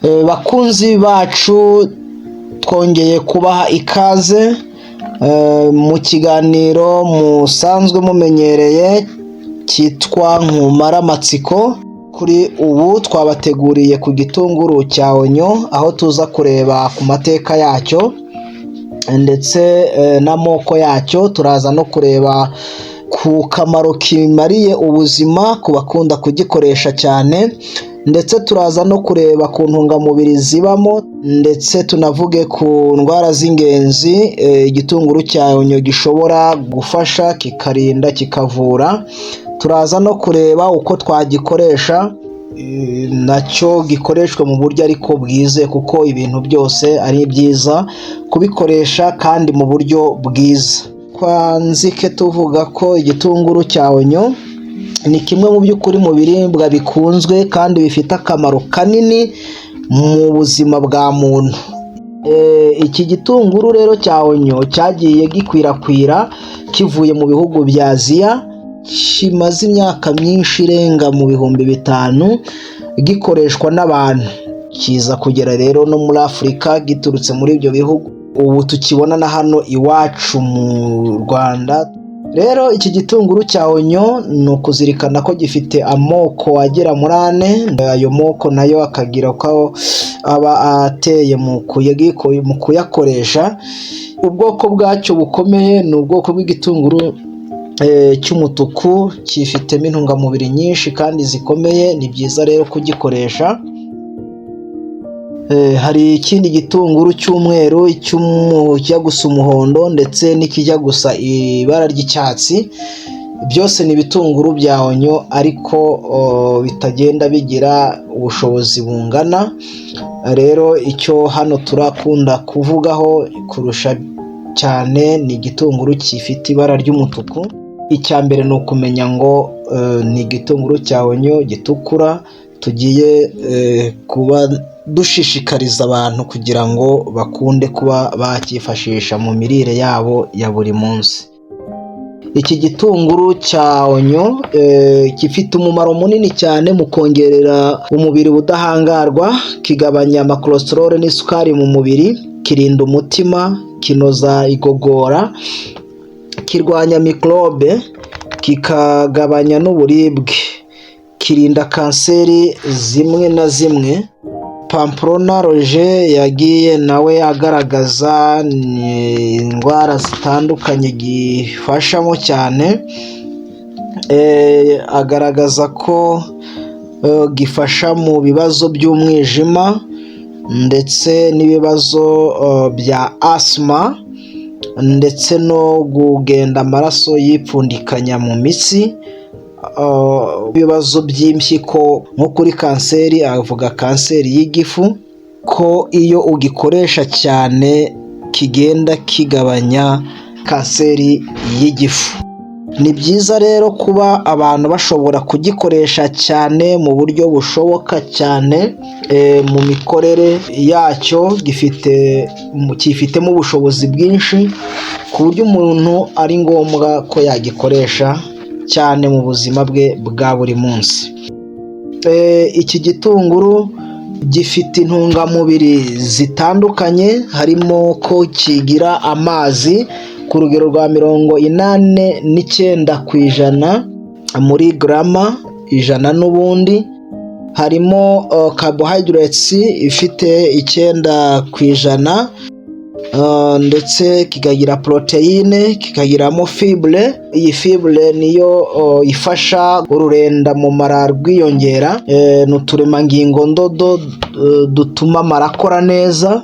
Bakunzi bacu, twongeye kubaha ikaze mu kiganiro musanzwe mumenyereye cyitwa Nkumara Amatsiko. Kuri ubu twabateguriye ku gitunguru cya oignon, aho tuza kureba ku mateka yacyo ndetse n'amoko yacyo. Turaza no kureba ku kamaro kimariye ubuzima ku bakunda kugikoresha cyane, ndetse turaza no kureba ku ntungamubiri zibamo, ndetse tunavuge ku ndwara z'ingenzi igitunguru cya oignon gishobora gufasha, kikarinda, kikavura. Turaza no kureba uko twagikoresha, nacyo gikoreshwa mu buryo ariko bwize, kuko ibintu byose ari byiza kubikoresha kandi mu buryo bwiza. Twanzike tuvuga ko igitunguru cya oignon ni kimwe mu by'ukuri mu biribwa bikunzwe kandi bifite akamaro kanini mu buzima bwa muntu. Iki gitunguru rero cya oignon cyagiye gikwirakwira kivuye mu bihugu bya Aziya, kimaze imyaka myinshi irenga mu 5000 gikoreshwa n'abantu, kiza kugera rero no muri Afurika giturutse muri ibyo bihugu. Ubu tukibona na hano iwacu mu Rwanda. Rero iki gitunguru cya oignon ni ukuzirikana ko gifite amoko agera muri ane. Ayo moko nayo akagira uko aba ateye mu kuyakoresha. Ubwoko bwacyo bukomeye ni ubwoko bw'igitunguru cy'umutuku, cyifitemo intungamubiri nyinshi kandi zikomeye. Ni byiza rero kugikoresha. Hari ikindi gitunguru cy'umweru, kijya gusa umuhondo, ndetse n'ikijya gusa ibara ry'icyatsi. Byose ni ibitunguru bya oignon, ariko bitagenda bigira ubushobozi bungana. Rero icyo hano turakunda kuvugaho kurusha cyane ni igitunguru gifite ibara ry'umutuku. Icya mbere ni ukumenya ngo ni igitunguru cya oignon gitukura tugiye kuba dushishikariza abantu kugira ngo bakunde kuba bacyifashisha mu mirire yabo ya buri munsi. Iki gitunguru cya oignon gifite umumaro munini cyane mu kongerera umubiri ubudahangarwa, kigabanya amacholesterol n'isukari mu mubiri, kirinda umutima, kinoza igogora, kirwanya mikorobe, kikagabanya n'uburibwe, kirinda kanseri zimwe na zimwe. Pamplona Roger yagiye nawe agaragaza indwara zitandukanye gifashamo cyane, agaragaza ko gifasha mu bibazo by'umwijima ndetse n'ibibazo bya asima, ndetse no kugenda amaraso yipfundikanya mu mitsi, ibibazo by'impyiko, nko kuri kanseri, avuga kanseri y'igifu, ko iyo ugikoresha cyane kigenda kigabanya kanseri y'igifu. Ni byiza rero kuba abantu bashobora kugikoresha cyane mu buryo bushoboka cyane mu mikorere yacyo. Gifite, cyifitemo ubushobozi bwinshi ku buryo umuntu ari ngombwa ko yagikoresha cyane mu buzima bwe bwa buri munsi. Iki gitunguru gifite intungamubiri zitandukanye, harimo ko kigira amazi ku rugero rwa 89% muri garama 100. N'ubundi harimo carbohydrates ifite 9%, ndetse kikagira poroteyine, kikagiramo fibre. Iyi fibre niyo ifasha ururenda mu mara rwiyongera. Ni uturemangingo ndodo dutuma amara akora neza.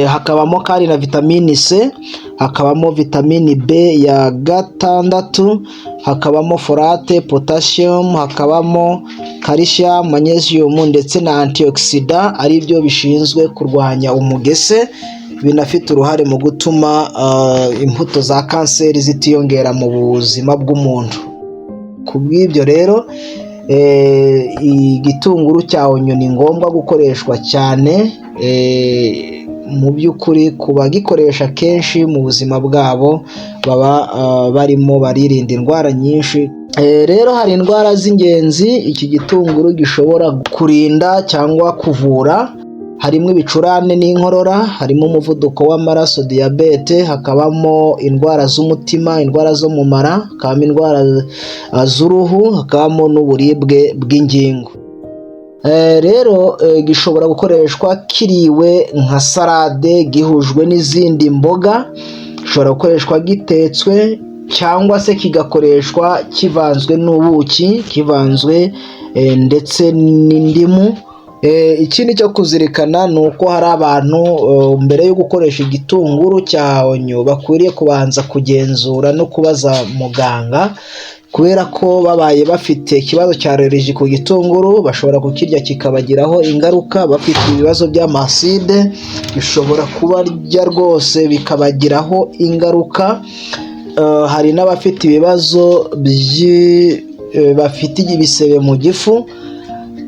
Hakabamo kandi na vitamini C, hakabamo vitamini B ya 6, hakabamo folate, potassium, hakabamo calcium, magnesium ndetse na antioxidant, ari byo bishinzwe kurwanya umugese, binafite uruhare mu gutuma imbuto za kanseri zitiyongera mu buzima bw'umuntu. Ku bw'ibyo rero, igitunguru cya oignon ni ngombwa gukoreshwa cyane. Mu by'ukuri, ku bagikoresha kenshi mu buzima bwabo baba barimo baririnda indwara nyinshi. Rero hari indwara z'ingenzi iki gitunguru gishobora kurinda cyangwa kuvura. Harimo ibicurane n'inkorora, harimo umuvuduko w'amaraso, diyabete, hakabamo indwara z'umutima, indwara zo mu mara, hakabamo indwara z'uruhu, hakabamo n'uburibwe bw'ingingo. Rero gishobora gukoreshwa kiriwe nka salade, gihujwe n'izindi mboga, gishobora gukoreshwa gitetswe cyangwa se kigakoreshwa kivanzwe n'ubuki, kivanzwe ndetse n'indimu. Ikindi cyo kuzirikana ni uko hari abantu mbere yo gukoresha igitunguru cya onyo bakwiriye kubanza kugenzura no kubaza muganga, kubera ko babaye bafite ikibazo cya allergie ku gitunguru bashobora kukirya kikabagiraho ingaruka. Bafite ibibazo by'amaside bishobora kubarya rwose bikabagiraho ingaruka. Hari n'abafite ibibazo bafite ibisebe mu gifu,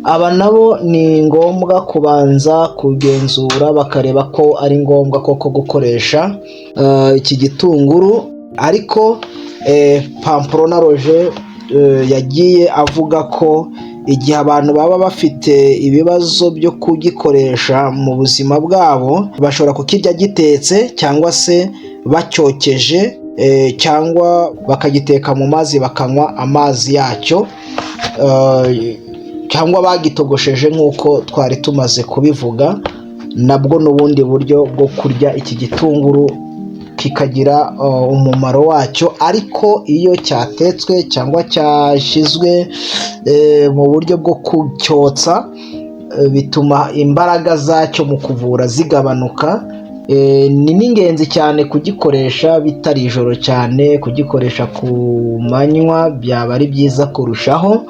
aba nabo ni ngombwa kubanza kugenzura bakareba ko ari ngombwa koko gukoresha iki gitunguru. Ariko Pamplona Roger yagiye avuga ko igihe abantu baba bafite ibibazo byo kugikoresha mu buzima bwabo, bashobora kukirya gitetse cyangwa se bacyokeje, cyangwa bakagiteka mu mazi bakanywa amazi yacyo, cyangwa bagitogosheje nk'uko twari tumaze kubivuga. Nabwo n'ubundi buryo bwo kurya iki gitunguru kikagira umumaro wacyo, ariko iyo cyatetswe cyangwa cyashyizwe mu buryo bwo kucyotsa, bituma imbaraga zacyo mu kuvura zigabanuka. Ni n'ingenzi cyane kugikoresha bitari ijoro cyane, kugikoresha ku manywa byaba ari byiza kurushaho.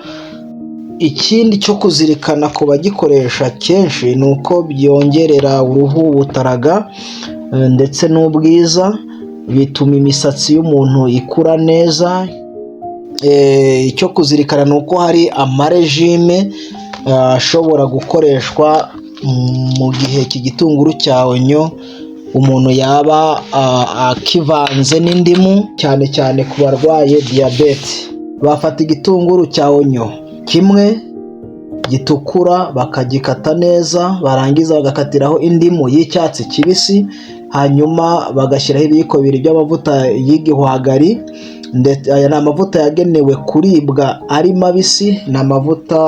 Ikindi cyo kuzirikana ku bagikoresha kenshi ni uko byongerera uruhu ubutaraga ndetse n'ubwiza, bituma imisatsi y'umuntu ikura neza. Icyo kuzirikana ni uko hari amarégime ashobora gukoreshwa mu gihe iki gitunguru cya onyo umuntu yaba akivanze n'indimu, cyane cyane ku barwaye diyabete. Bafata igitunguru cya onyo kimwe gitukura bakagikata neza, barangiza bagakatiraho indimu y'icyatsi kibisi, hanyuma bagashyiraho ibiyiko 2 by'amavuta y'igihwagari. Ndetse aya ni amavuta yagenewe kuribwa ari mabisi, ni amavuta,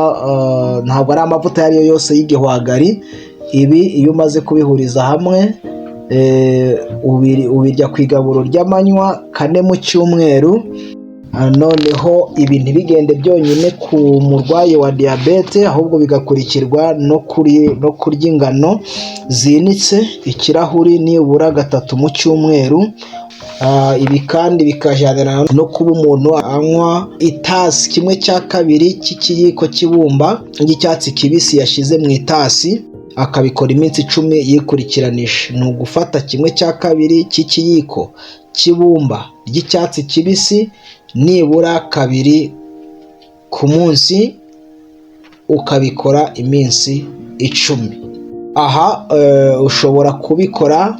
ntabwo ari amavuta ayo ari yo yose y'igihwagari. Ibi iyo umaze kubihuriza hamwe, ubirya ku igaburo ry'amanywa kane mu cyumweru. Noneho ibi ntibigende byonyine ku murwayi wa diyabete, ahubwo bigakurikirwa no kurya ingano zinitse ikirahuri nibura gatatu mu cyumweru. Ibi kandi bikajyanirana no kuba umuntu anywa itasi, 1/2 cy'ikiyiko cy'ibumba ry'icyatsi kibisi yashyize mu itasi, akabikora iminsi 10 yikurikiranije. Ni ugufata 1/2 cy'ikiyiko cy'ibumba ry'icyatsi kibisi nibura kabiri ku munsi, ukabikora iminsi 10. Aha ushobora kubikora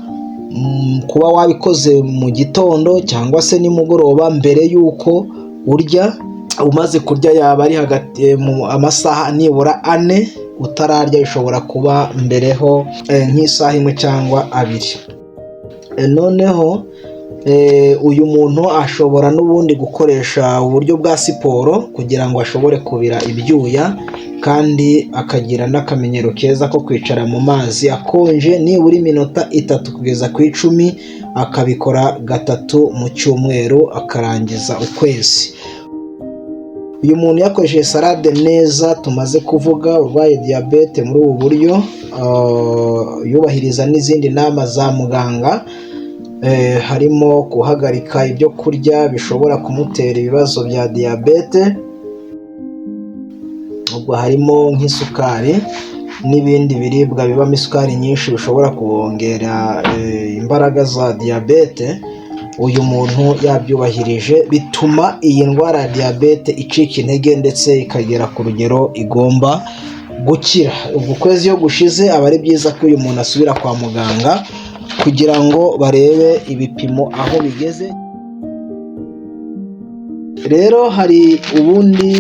kuba wabikoze mu gitondo cyangwa se nimugoroba mbere y'uko urya. Umaze kurya yaba ari hagati mu amasaha nibura 4, utararya bishobora kuba mbereho nk'isaha imwe cyangwa abiri. Noneho uyu muntu ashobora n'ubundi gukoresha uburyo bwa siporo kugira ngo ashobore kubira ibyuya, kandi akagira n'akamenyero keza ko kwicara mu mazi akonje nibura iminota 3 kugeza ku 10, akabikora gatatu mu cyumweru, akarangiza ukwezi. Uyu muntu yakoresheje salade neza tumaze kuvuga, urwaye diyabete muri ubu buryo, yubahiriza n'izindi nama za muganga, harimo guhagarika ibyo kurya bishobora kumutera ibibazo bya diyabete, ubwo harimo nk'isukari n'ibindi biribwa bibamo isukari nyinshi bishobora kongera imbaraga za diyabete. Uyu muntu yabyubahirije, bituma iyi ndwara ya diyabete icika intege ndetse ikagera ku rugero igomba gukira. Ubwo ukwezi iyo gushize aba ari byiza ko uyu muntu asubira kwa muganga kugira ngo barebe ibipimo aho bigeze. Rero hari ubundi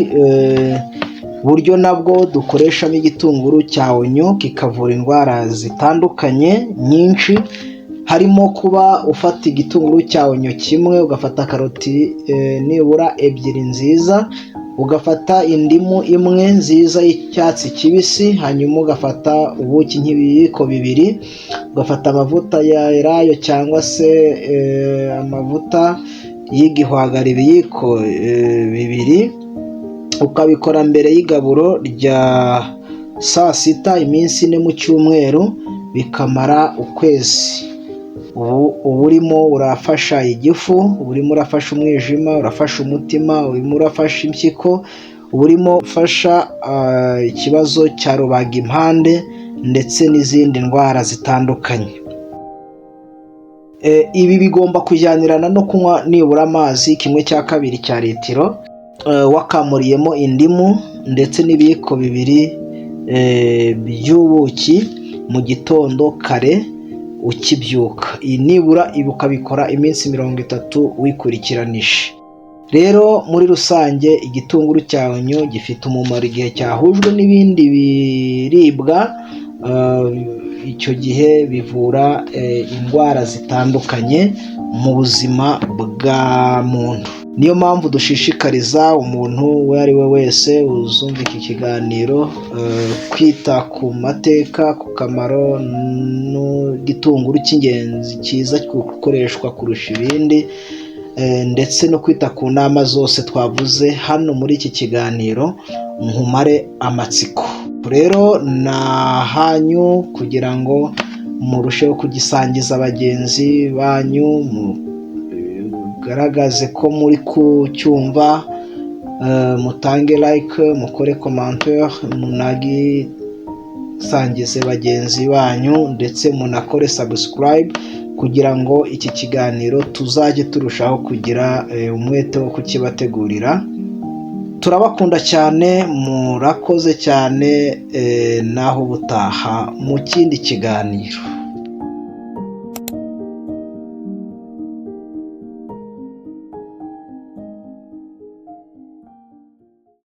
Buryo nabwo dukoreshamo igitunguru cya oignon kikavura indwara zitandukanye nyinshi, harimo kuba ufata igitunguru cya oignon kimwe, ugafata karoti nibura ebyiri nziza, ugafata indimu imwe nziza y'icyatsi kibisi, hanyuma ugafata ubuki nk'ibiyiko 2, ugafata amavuta ya elayo cyangwa se amavuta y'igihwagari ibiyiko 2, ukabikora mbere y'igaburo rya saa sita iminsi 4 mu cyumweru, bikamara ukwezi. Ubu uba urimo urafasha igifu, uba urimo urafasha umwijima, urafasha umutima, urimo urafasha impyiko, uba urimo ufasha ikibazo cya rubagimpande ndetse n'izindi ndwara zitandukanye. Ibi bigomba kujyanirana no kunywa nibura amazi ½ cya litiro wakamuriyemo indimu ndetse n'ibiyiko 2 by'ubuki mu gitondo kare ukibyuka. Iyi nibura ibi ukabikora iminsi 30 wikurikiranije. Rero muri rusange igitunguru cya oignon gifite umumaro igihe cyahujwe n'ibindi biribwa, icyo gihe bivura indwara zitandukanye mu buzima bwa muntu. Niyo mpamvu dushishikariza umuntu uwo ari we wese uzumva iki kiganiro kwita ku mateka, ku kamaro n'igitunguru cy'ingenzi cyiza gukoreshwa kurusha ibindi, ndetse no kwita ku nama zose twavuze hano muri iki kiganiro nkumare amatsiko. Rero ni ahanyu kugira ngo murusheho kugisangiza bagenzi banyu, mugaragaze ko muri kucyumva, mutange like, mukore commentaire, munagisangize bagenzi banyu, ndetse munakore subscribe kugira ngo iki kiganiro tuzajye turushaho kugira umwete wo kukibategurira. Turabakunda cyane, murakoze cyane, naho ubutaha mu kindi kiganiro.